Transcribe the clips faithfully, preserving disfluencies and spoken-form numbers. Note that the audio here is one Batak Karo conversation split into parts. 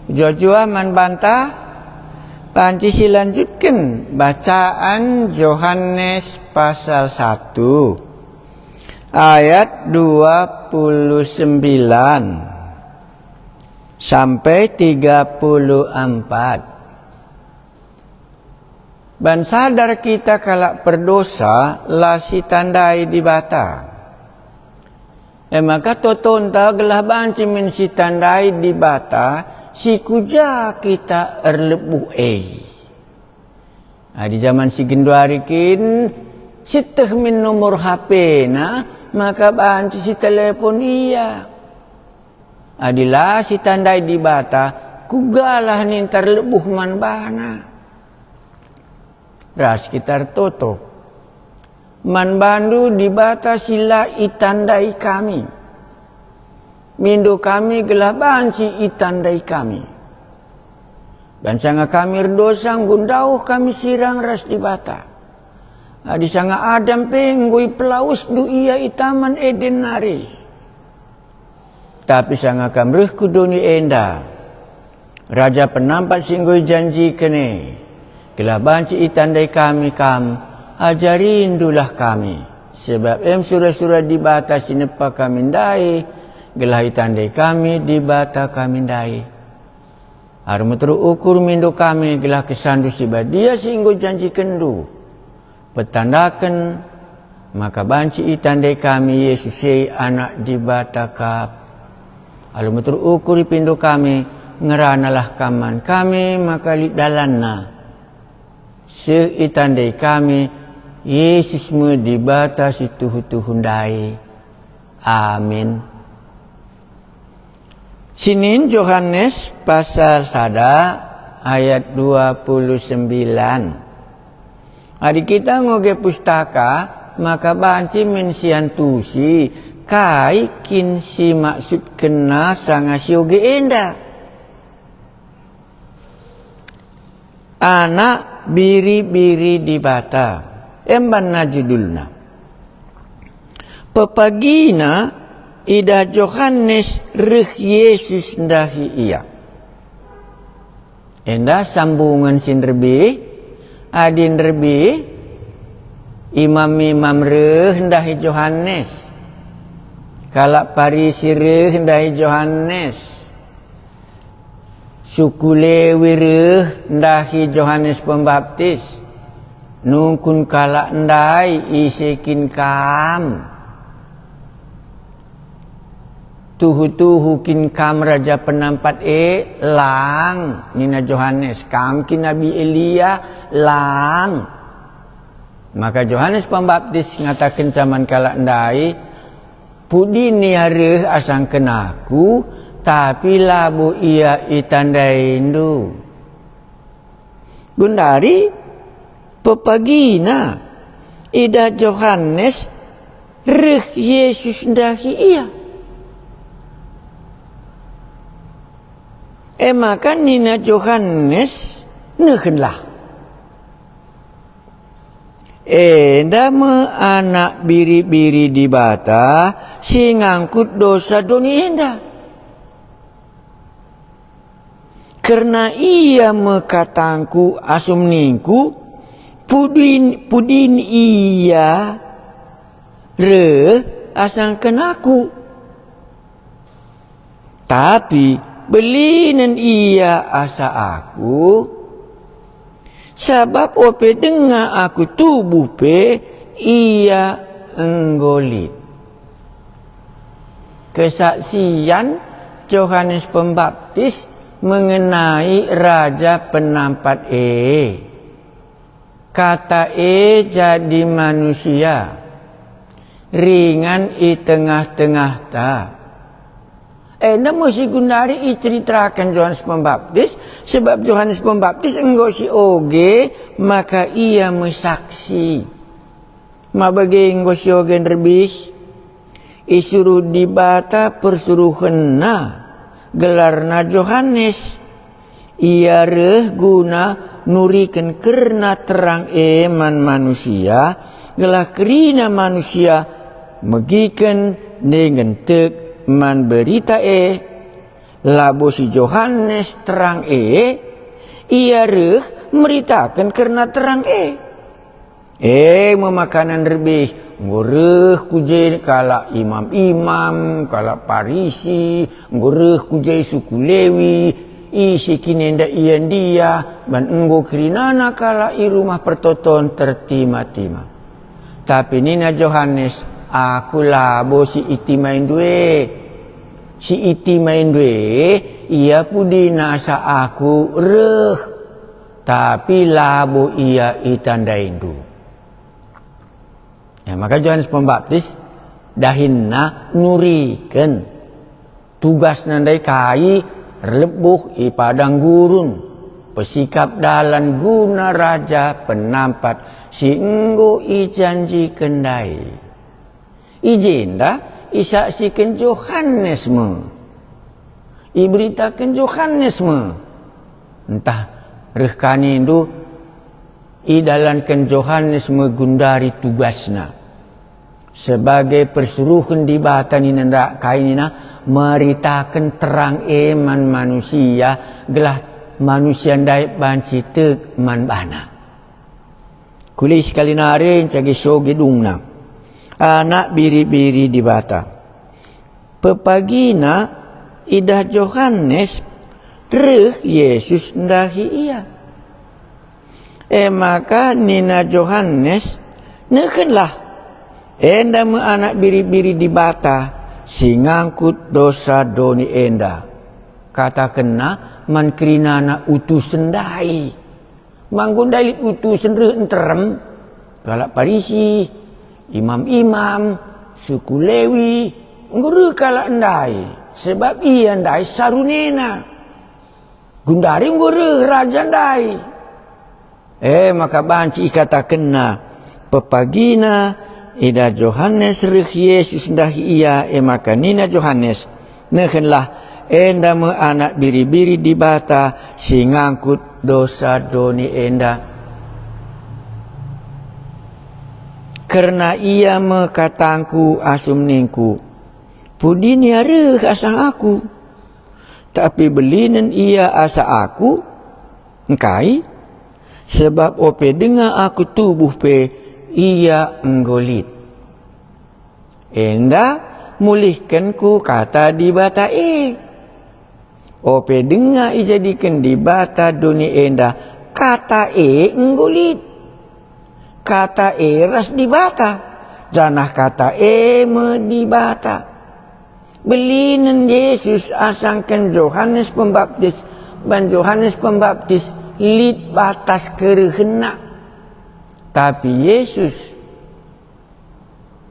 Juah-juah man banta, banci silanjutken bacaan Johanes pasal satu ayat dua puluh sembilan sampai tiga puluh empat. Ban sadar kita kalak perdosa la sitandai Dibata. E maka totonta gelah banci min sitandai Dibata, si ku ja kita erlebuh e. Adi jaman si genduari kin, sieteh min nomor H P-na, maka banci sitelepon ia. Adi la sitandai Dibata, kugalah ninta erlebuh man baNa? Ras kita ertoto. Man bandu Dibata si la itandai kami. Mindo kami gelah banci itandai kami. Ban sanga kami erdosa, enggo ndauh kami sirang ras Dibata. Adi sanga Adam pe enggo ipelawesndu ia i Taman Eden nari. Tapi sanga kam reh ku doni enda, Raja Penampat si enggo ijanjiken e, gelah banci itandai kami kam, ajarindulah kami, sebab em sura-sura Dibata si nepa kami ndai, gelah itandai kami Dibata kami ndai. Alu meteruk ukur mindo kami gelah kesandu si badia si enggo ijanjikenndu petandaken maka banci itandai kami Yesus e Anak Dibata kap. Alu meteruk ukur ipindo kami, ngeranalah kam man kami maka lit dalanna. Seh itandai kami, Yesus me Dibata si tuhu-tuhu ndai. Amin. Sinin Johanes pasal sada ayat dua puluh sembilan. Adi kita ngoge pustaka, maka banci min siantusi kai kin si maksudkenna sanga sioge enda. Anak Biri-biri Dibata, embanna judulna. Pepagina idah Johanes reh Yesus ndahi ia. Enda sambungen si nderbih, adi nderbih, imam-imam reh ndahi Johanes, kalak Parisi reh ndahi Johanes, suku Lewi reh ndahi Johanes Pembaptis, nungkun kalak ndai, ise kin kam? Tuhu-tuhu kin kam Raja Penampat e? Lang, nina Johanes. Kam kin Nabi Elia? Lang. Maka Johanes Pembaptis ngatakenca man kalak ndai, "Pudin ia reh asangken aku, tapi labo ia itandaindu." Gundari pepagina idah Johanes reh Yesus ndahi ia. E maka nina Johanes, "Nehenlah. Enda me Anak Biri-biri Dibata si ngangkut dosa doni enda. Kerna ia me katangku asum ningku, 'Pudin, pudin ia reh asangken aku.' Tapi belinen ia asa aku, sabap ope denga aku tubuh pe ia enggo lit." Kesaksian Johanes Pembaptis mengenai Raja Penampat e. Kata e jadi manusia, ringan i tengah-tengahta. Enda me si gundari iceritaken Johanes Pembaptis, sebab Johanes Pembaptis enggo sioge, maka ia me saksi. Ma bage enggo sioge nderbih, isuruh Dibata persuruhenNa, gelarna Johanes. Ia reh guna nuriken kerna terang e man manusia, gelah kerina manusia megiken dingen tek man berita e. Labo si Johanes terang e, ia reh meritaken kerna terang e. E me maka nderbih, enggo reh ku je kalak imam-imam, kalak Parisi, enggo reh ku je suku Lewi, ise kin enda ia ndia, man enggo kerinana kalak i Rumah Pertoton tertima-tima. Tapi nina Johanes, "Aku labo si itimaindu e. Si itimaindu e, ia pudina asa aku reh, tapi labo ia itandaindu." E maka Johanes Pembaptis dahinna nuriken tugasna ndai kai erlebuh i padang gurun, pesikap dalan guna Raja Penampat si enggo ijanjiken ndai. I jenda isaksiken Johanes me. Iberitaken Johanes me. Ntah reh ka nindu, idalanken Johanes me gundari tugasna. Sebagai persuruhen Dibata nina nda-, kai nina, meritaken terang e man manusia, gelah manusia ndai banci tek man bana. Kuli sekali nari ncagi so gedungna. Anak biri-biri Dibata. Pepagina idah Johanes reh Jesus ndahi ia. E maka nina Johanes, "Nehenlah, enda me Anak Biri-biri Dibata si ngangkut dosa doni enda." Katakenna man kerinana utusen ndai. Manggo ndai lit utusen reh nterem, kalak Parisi, imam-imam, suku Lewi, enggo reh kalak ndai, sebab ia ndai sarunena. Gundari enggo reh raja ndai. E maka banci ikatakenna, pepagina idah Johanes reh Jesus ndahi ia, e maka nina Johanes, "Nehenlah, enda me Anak Biri-biri Dibata si ngangkut dosa doni enda." Kerna ia me katangku asum ningku, "Pudin ia reh asa aku?" Tapi belinen ia asa aku, engkai? Sebab ope denga aku tubuh pe ia enggo lit. Enda mulihkenku kata Dibata e. Ope denga ijadiken Dibata doni enda, kata e enggo lit. Kata e ras Dibata, janah kata e me Dibata. Belinen Jesus asangken Johanes Pembaptis, ban Johanes Pembaptis lit batas kerehenna. Tapi Jesus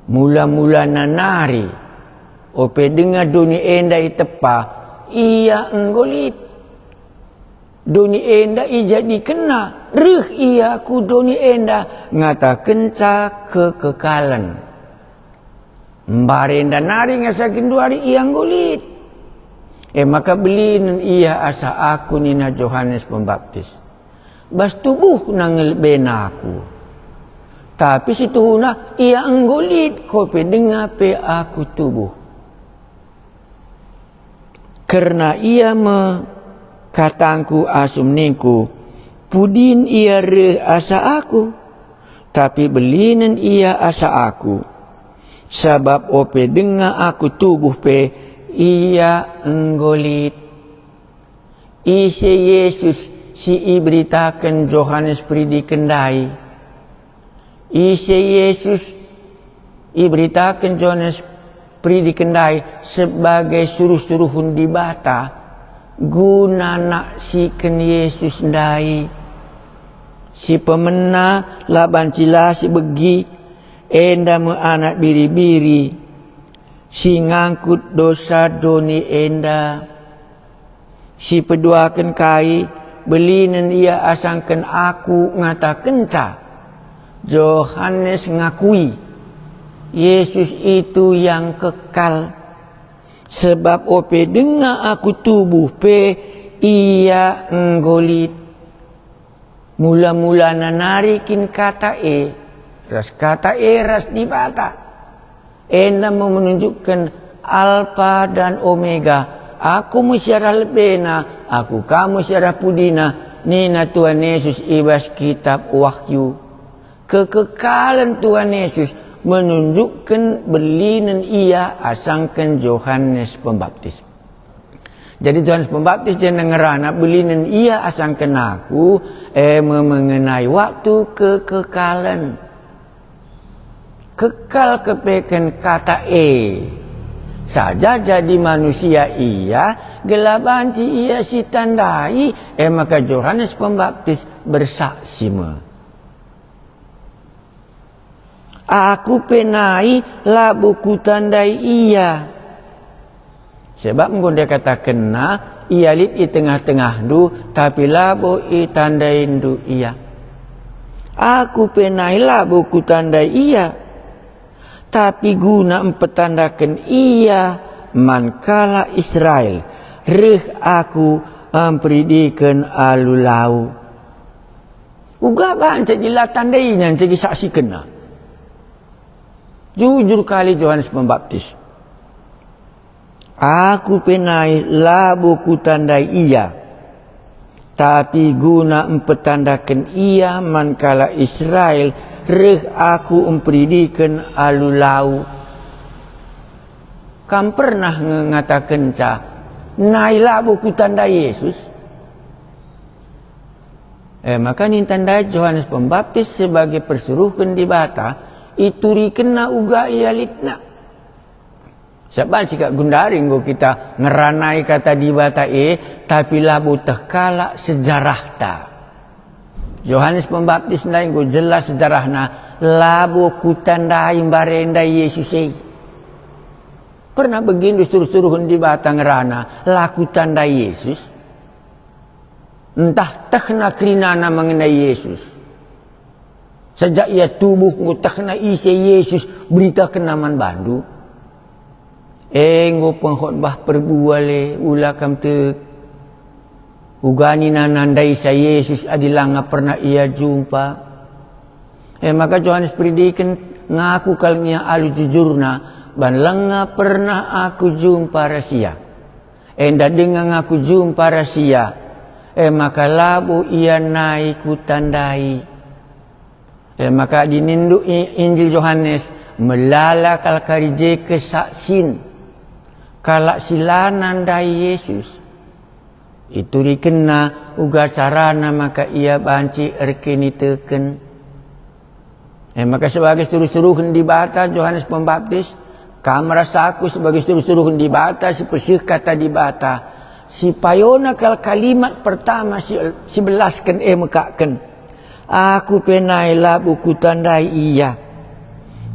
mula-mulana nari, ope denga doni enda itepa, ia enggo lit. Doni enda ijadikenna, reh ia ku doni enda ngatakenca kekekalen. Mbarenda nari nge genduari ia enggo lit. E maka belinen ia asa aku nina Johanes Pembaptis. Bas tubuhna nge leben aku. Tapi situhuna ia enggo lit, kope denga pe aku tubuh. Kerna ia me katangku asum ningku, pudin ia reh asa aku, tapi belinen ia asa aku. Sabap ope denga aku tubuh pe, ia enggo lit. Ise Jesus si iberitaken Johanes Peridiken ndai? Ise Jesus iberitaken Johanes Peridiken ndai sebagai suruh-suruhen Dibata guna naksiken Jesus ndai? Si pemena la banci la si begi, enda me Anak Biri-biri si ngangkut dosa doni enda. Si peduaken kai, belinen ia asangken aku ngatakenca. Johanes ngakui, "Yesus itu yang kekal, sebab ope denga aku tubuh pe, ia enggo lit." Mula-mulana nari kin kata e, ras kata e ras Dibata. Enda me menunjukkan Alpa dan Omega, "Aku me si arah lebena, Aku ka me si arah pudina," nina Tuhan Yesus i bas Kitap Wahyu. Kekekalen Tuhan Yesus menunjukken belinen Ia asangken Johanes Pembaptis. Jadi Johanes Pembaptis jenda ngerana belinen Ia asangken Aku, e me mengenai waktu kekekalen. Kekal kepeken Kata e. Saja jadi manusia Ia, gelah banci Ia sitandai, e maka Johanes Pembaptis bersaksi me. Aku pe nai labo kutandai Ia. Sebab enggo ndai katakenNa, Ia lit i tengah-tengahndu, tapi labo itandaindu Ia. Aku pe nai labo kutandai Ia, tapi guna mpetandaken Ia man kalak Israel, reh Aku mperidiken alu lau. Uga banci la tandaina, ncaji saksikenna. Jujur kali Johanes Pembaptis. Aku pe nai labo kutandai Ia, tapi guna mpetandaken Ia man kalak Israel, reh Aku mperidiken alu lau. Kam pernah nge ngatakenca, "Nai labo kutandai Yesus"? E maka ninta ndai Johanes Pembaptis sebagai persuruhen Dibata, iturikenna uga ia litna. Sabap banci kap gundari enggo kita ngeranai Kata Dibata e, tapi labo teh kalak sejarahta. Johanes Pembaptis ndai enggo jelas sejarahna, "Labo kutandai mbare ndai Yesus e." Pernah begindu suruh-suruhen Dibata ngerana, "La kutandai Yesus"? Ntah tehna kerinana mengenai Yesus? Sejak ia tubuh enggo tehna ise Yesus beritakenna man bandu. E enggo pengkhotbah perbual e, ula kam tek. Uga nina nandaisa Yesus adi langa pernah ia jumpa. E maka Johanes Peridiken ngaku kal nge ia alu jujurna, ban langa pernah aku jumpa ras ia. Enda denga ngaku jumpa ras ia, e maka labo ia nai kutandai. E maka adi nindu i Injil Johanes, melala kal kari je kesaksin kalak si la nandai Yesus. Iturikenna uga carana maka ia banci erkiniteken. E maka sebagai suruh-suruhen Dibata Johanes Pembaptis, kam ras aku sebagai suruh-suruhen Dibata si peseh Kata Dibata, si payona kal kalimat pertama si, si belasken e mekakken, "Aku pe nai labo kutandai Ia,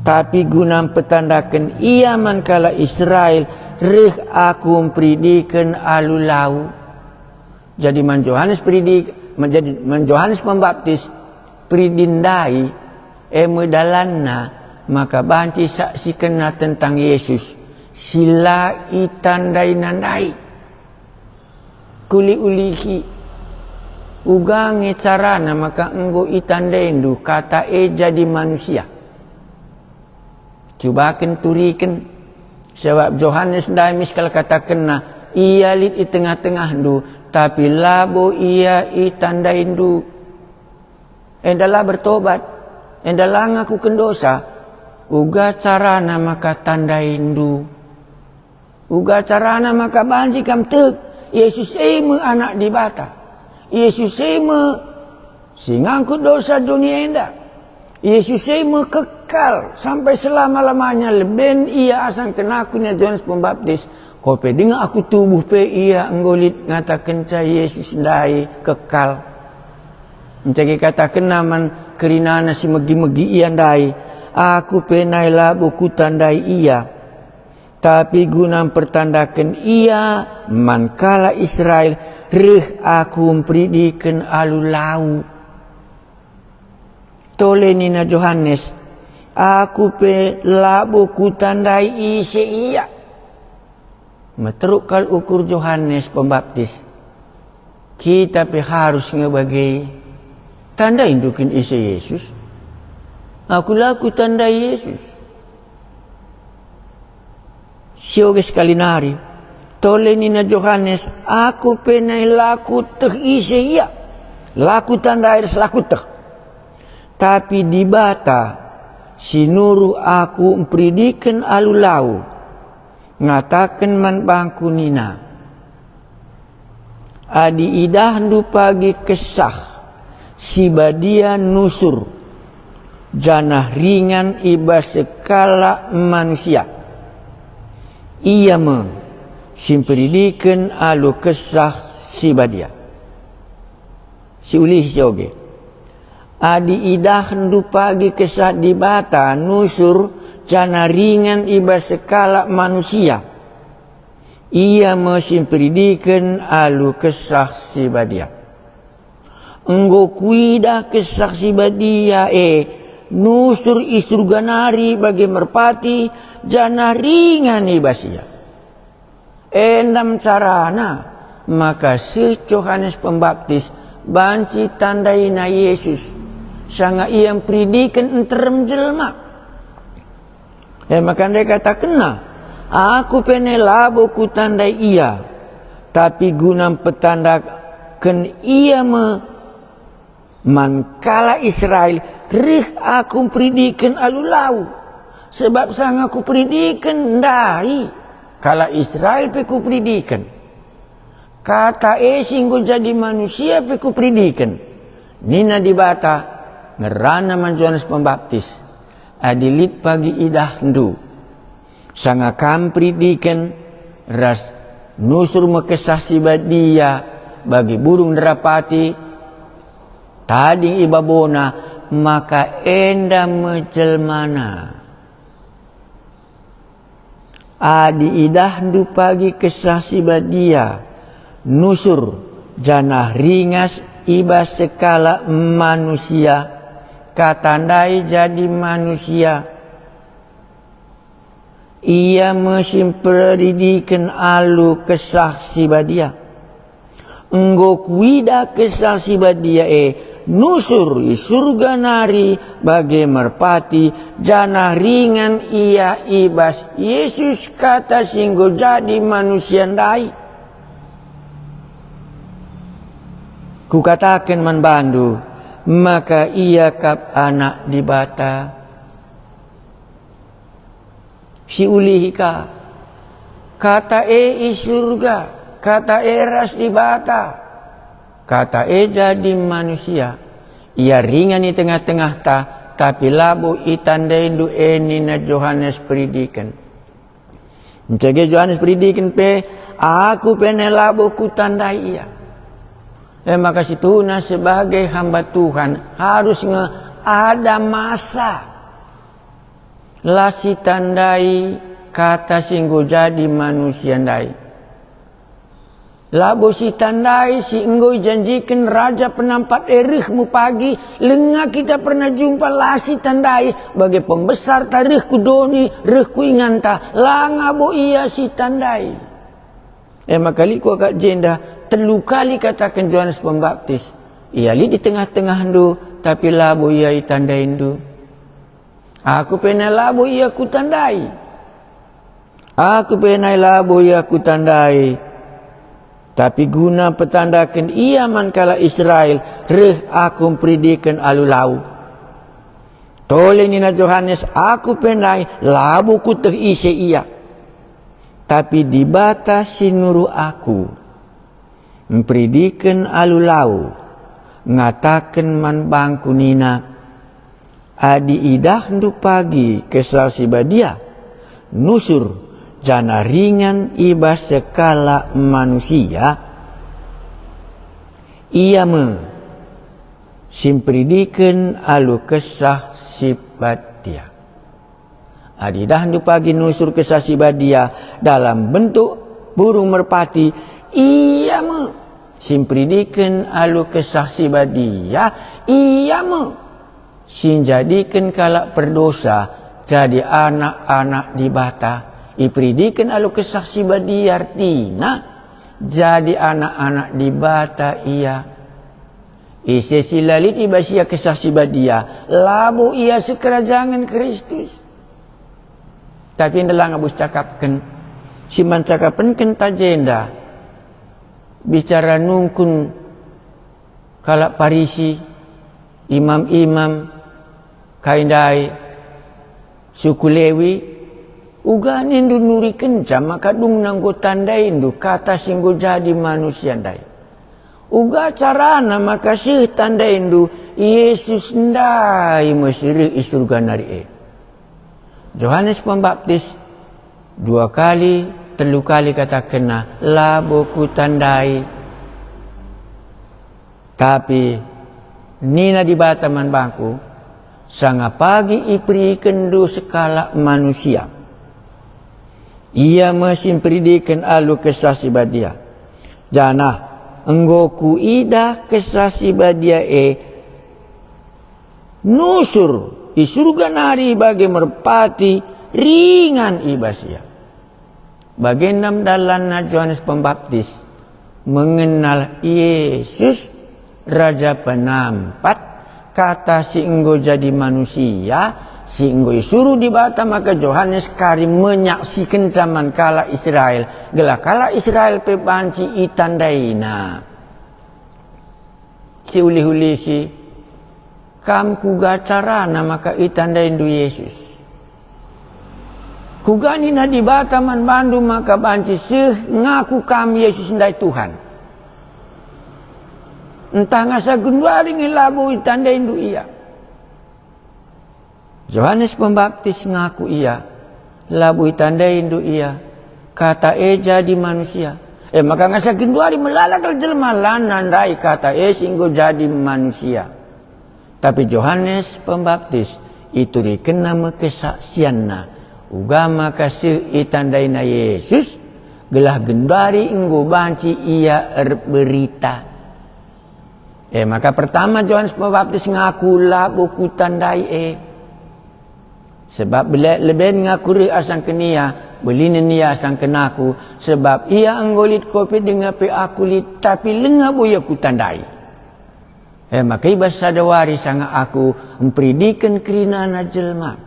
tapi guna mpetandaken Ia man kalak Israel, reh Aku mperidiken alu lau." Jadi man Johanes Peridik, man, jadi man Johanes Pembaptis, peridin ndai, e me dalanna maka banci saksikenna tentang Yesus si la itandaina ndai. Kuliulihi, uga nge carana maka enggo itandaindu Kata e jadi manusia. Cubaken turiken, sabap Johanes ndai mis kal katakenna, "Ia lit i tengah-tengahndu, tapi labo Ia itandaindu." Enda la bertobat, enda la ngakuken dosa, uga carana maka tandaindu. Uga carana maka banci kam tek, Yesus e me Anak Dibata. Yesus e me si ngangkut dosa doni enda. Yesus e me kekal sampai selama-lamanya, leben Ia asangken aku, nina Johanes Pembaptis. Ko pe denga aku tubuh pe Ia enggo lit ngatakenca Yesus ndai kekal. Ncaji katakenna man kerinana si megi-megi Ia ndai, "Aku pe nai labo kutandai Ia." Tapi guna mpertandaken Ia man kalak Israel, reh Aku mperidiken alu lau. Tole nina Johanes, "Aku pe labo kutandai ise Ia." Meteruk kal ukur Johanes Pembaptis. Kita pe harus nge bage. Tandaindu kin ise Yesus? Aku la kutandai Yesus. Sioge sekali nari, Tole nina Johanes, "Aku pe nai la kueteh ise ia, la kutandai ras la kueteh. Tapi Dibata si nuruh aku mperidiken alu lau, ngataken man bangku nina, 'Adi idahndu pagi Kesah Si Badia nusur janah ringan i bas sekalak manusia, Ia me si mperidiken alu Kesah Si Badia.'" Siulihi si oge. "Adi idahndu pagi Kesah Dibata nusur janah ringan i bas sekalak manusia, Ia me si mperidiken alu Kesah Si Badia." Enggo kuidah Kesah Si Badia e nusur i Surga nari bage merpati, janah ringan i bas Ia. Enda me carana maka seh Johanes Pembaptis banci tandaina Jesus, sanga ia mperidiken nterem jelma. E maka ndai katakenna, "Aku pe nai labo kutandai ia, tapi guna mpetandaken ia me man kalak Israel, reh aku mperidiken alu lau. Sebab sanga kuperidiken ndai, kalak Israel pe kuperidiken. Kata e si enggo jadi manusia pe kuperidiken." Nina Dibata ngerana man Johanes Pembaptis, "Adi lit pagi idahndu, sanga kam mperidiken ras nusur me Kesah Si Badia bagi burung nderapati, tading i babona, maka enda me jelmana." Adi idahndu pagi Kesah Si Badia nusur janah ringan i bas sekalak manusia, kata ndai jadi manusia, Ia me si mperidiken alu Kesah Si Badia. Enggo kuidah Kesah Si Badia e nusur i Surga nari bage merpati, janah ringan ia i bas Jesus, Kata si enggo jadi manusia ndai. Kukataken man bandu maka Ia kap Anak Dibata. Siulihi ka. Kata e i Surga, Kata e ras Dibata, Kata e jadi manusia. Ia ringan i tengah-tengahta, tapi labo itandaindu e, nina Johanes Peridiken. Ncege Johanes Peridiken pe, "Aku pe nai labo kutandai Ia." E maka situhuna sebagai hamba Tuhan harus nge ada masa la sitandai Kata si enggo jadi manusia ndai. Labo sitandai si enggo ijanjiken Raja Penampat e reh me pagi, lenga kita pernah jumpa la sitandai, bage pembesarta reh ku doni, reh ku inganta, la ngabo ia sitandai. E maka lit kuakap jenda, telu kali kataken Johanes Pembaptis, "Ia lit i tengah-tengahndu, tapi labo ia itandaindu." Aku pe nai labo ia kutandai. Aku pe nai labo ia kutandai. Tapi guna petandaken ia man kalak Israel, reh aku mperidiken alu lau. Tole nina Johanes, "Aku pe nai labo kuteh ise ia. Tapi Dibata si nuruh aku." Mperidiken alu lau, ngataken man bangku nina, "Adi idahndu pagi Kesah Si Badia nusur janah ringan i bas sekalak manusia, Ia me si mperidiken alu Kesah Si Badia." Adi idahndu pagi nusur Kesah Si Badia dalam bentuk burung merpati, Ia me si mperidiken alu Kesah Si Badia, Ia me si njadiken kalak perdosa jadi anak-anak Dibata. Iperidiken alu Kesah Si Badia ertina jadi anak-anak Dibata ia. Ise si la lit i bas ia Kesah Si Badia, labo ia sekerajangen Kristus. Tapi enda la ngabo sicakapken. Si man cakapenken ta jenda, bicara nungkun kalak Parisi, imam-imam, kai ndai, suku Lewi, uga nindu nurikenca maka dungna enggo tandaindu kata si enggo jadi manusia ndai. Uga carana maka seh tandaindu Yesus ndai me si reh i Surga nari e. Johanes Pembaptis dua kali, telu kali katakenna, "Labo kutandai." Tapi nina Dibata man bangku, "Sanga pagi iperikenndu sekalak manusia. Ia me si mperidiken alu Kesah Si Badia. Janah enggo kuidah Kesah Si Badia e nusur i Surga nari bage merpati ringan i bas ia." Bagenda me dalanna Johanes Pembaptis mengenal Yesus, Raja Penampat, Kata si enggo jadi manusia, si enggo isuruh Dibata maka Johanes kari menyaksikenca man kalak Israel, gelah kalak Israel pe banci itandaina. Si ulih-ulihi, kam kuga carana maka itandaindu Yesus? Kuga nina Dibata man bandu maka banci seh ngaku kam Yesus ndai Tuhan? Ntah ngasa genduari nge labo itandaindu Ia? Johanes Pembaptis ngaku ia, labo itandaindu ia, Kata e jadi manusia. E maka ngasa genduari melala kal jelma la nandai Kata e si enggo jadi manusia. Tapi Johanes Pembaptis iturikenna me kesaksianna, uga maka seh itandaina Yesus, gelah genduari enggo banci ia erberita. E maka pertama Johanes Pembaptis ngaku, "Labo kutandai e." Sebab bela-, leben ngaku reh asangken ia, belinen ia asangken aku, sebab ia enggo lit kope denga pe aku lit, tapi langa bo ia kutandai. E maka i bas sada wari sanga aku mperidiken kerinana jelma.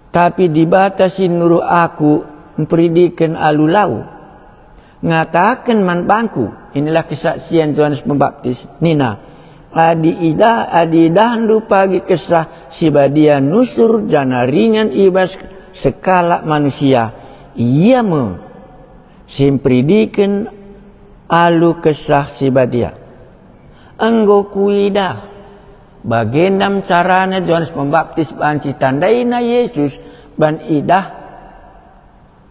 Tapi Dibata si nuruh aku mperidiken alu lau, ngataken man bangku, inilah kesaksian Johanes Pembaptis, nina, "Adi idah, adi idahndu pagi Kesah Si Badia nusur janah ringan i bas sekalak manusia, ia me si mperidiken alu Kesah Si Badia." Enggo kuidah. Bagenda me carana Johanes Pembaptis banci tandaina Yesus ban idah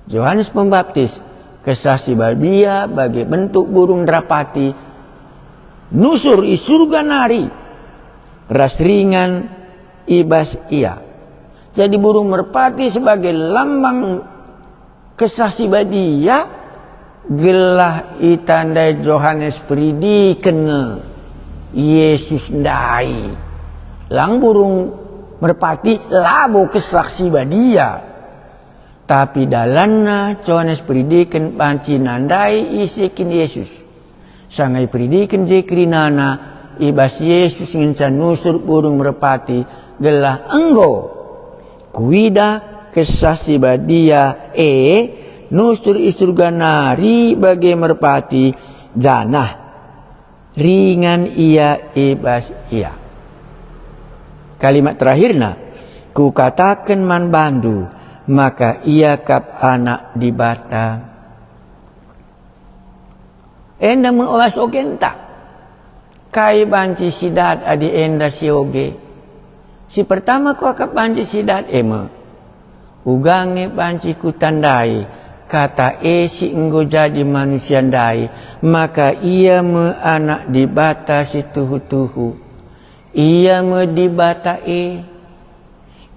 Johanes Pembaptis Kesah Si Badia bage bentuk burung merpati nusur i Surga nari ras ringan i bas ia. Jadi burung merpati sebagai lambang Kesah Si Badia gelah itandai Johanes Peridiken nge Yesus ndai. Lang burung merpati labo Kesah Si Badia. Tapi dalanna Johanes Peridiken banci nandai ise kin Yesus. Sanga iperidiken je kerinana, i bas Yesus ngenca nusur burung merpati, gelah enggo kuidah Kesah Si Badia e nusur i Surga nari bage merpati, janah ringan ia i bas ia. Kalimat terakhirna, "Kukataken man bandu, maka ia kap Anak Dibata." Enda me oas ogenta. Kai banci si dat adi enda si oge? Si pertama kuakap banci si dat e me, uga nge banci kutandai Kata e si enggo jadi manusia ndai, maka ia me Anak Dibata si tuhu-tuhu. Ia me Dibata e.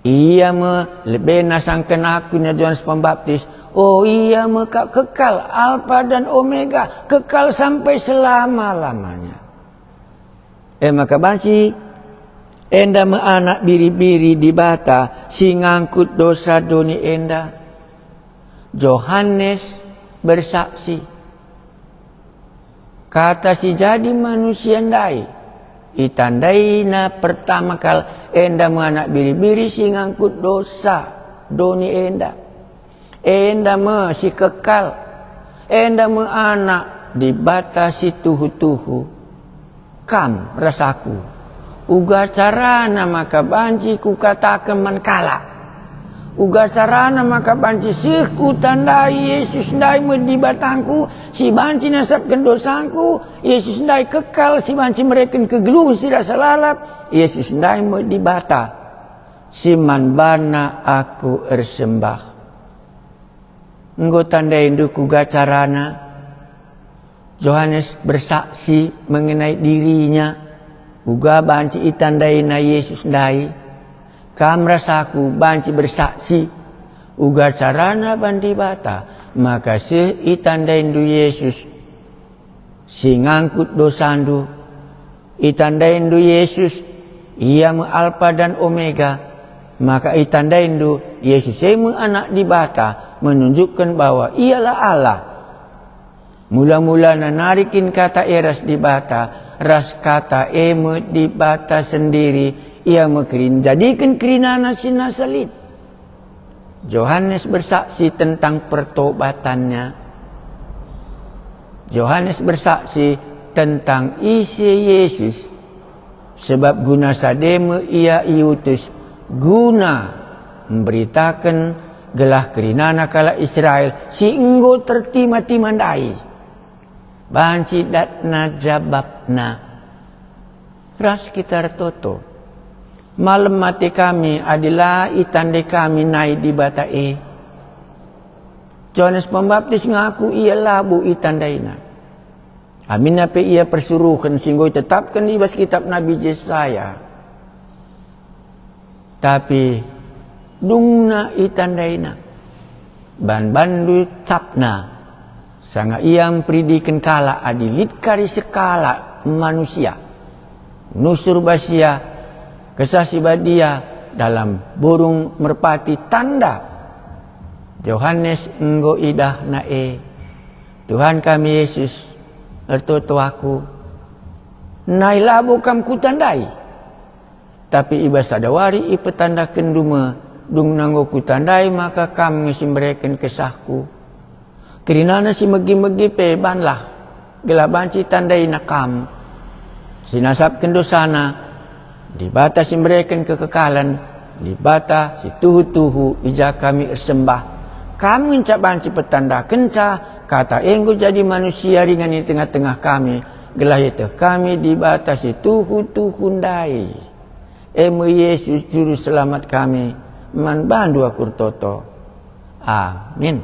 Ia me leben asangken aku nina Johanes Pembaptis. O, ia me kap kekal, Alpa dan Omega, kekal sampai selama-lamanya. E maka banci enda me Anak Biri-biri Dibata si ngangkut dosa doni enda. Johanes bersaksi. Kata si jadi manusia ndai, itandaina pertama kal enda me Anak Biri-biri si ngangkut dosa doni enda. Enda me si kekal, enda me Anak Dibata si tuhu-tuhu. Kam ras aku, uga carana maka banci kukataken man kalak? Uga carana maka banci seh kutandai Yesus ndai me Dibatangku, si banci nasapken dosangku? Yesus ndai kekal, si banci mereken kegeluhen si rasa lalap. Yesus ndai me Dibata, si man baNa aku ersembah. Enggo tandaindu kuga carana? Johanes bersaksi mengenai dirinya, uga banci itandaina Yesus ndai. Kam ras aku banci bersaksi, uga carana ban Dibata, maka seh itandaindu Yesus si ngangkut dosandu. Itandaindu Yesus, Ia me Alpa dan Omega, maka itandaindu Yesus e me Anak Dibata, menunjukkan bahwa Ialah Allah. Mula-mulana nari kin Kata e ras Dibata, ras Kata e me Dibata sendiri, Ia me kerin, jadiken kerinana si nasa lit. Johanes bersaksi tentang pertobatannya. Johanes bersaksi tentang ise Yesus, sebab guna sada me Ia iutus, guna mberitaken gelah kerinana kalak Israel si enggo tertima-tima ndai. Banci datna jabapna. Ras kita ertoto. Malem ate kami adi la itandai kami nai Dibata e. Johanes Pembaptis ngaku ia labo itandaina. Aminna pe ia persuruhen si enggo itetapken i bas kitap Nabi Jesaya. Tapi dungna itandaina, ban-banndu capna, sanga ia mperidiken kalak adi lit kari sekalak manusia. Nusur bas ia, Kesah Si Badia dalam burung merpati tanda. Johanes enggo idahna e. Tuhan kami Yesus, ertoto aku. Nai labo kam kutandai. Tapi i bas sada wari ipetandakenndu me, dungna enggo kutandai maka kam nge si mbereken kesahku. Kerinana si megi-megi pe banlah, gelah banci tandaina kam. Si nasapken dosana, Dibata si mbereken kekekalen, Dibata si tuhu-tuhu i ja kami ersembah. Kam ngenca banci petandakenca Kata e enggo jadi manusia ringan i tengah-tengah kami, gelah ieteh kami Dibata si tuhu-tuhu ndai. E me Yesus Juru Selamat kami, man baNdu aku ertoto. Amin.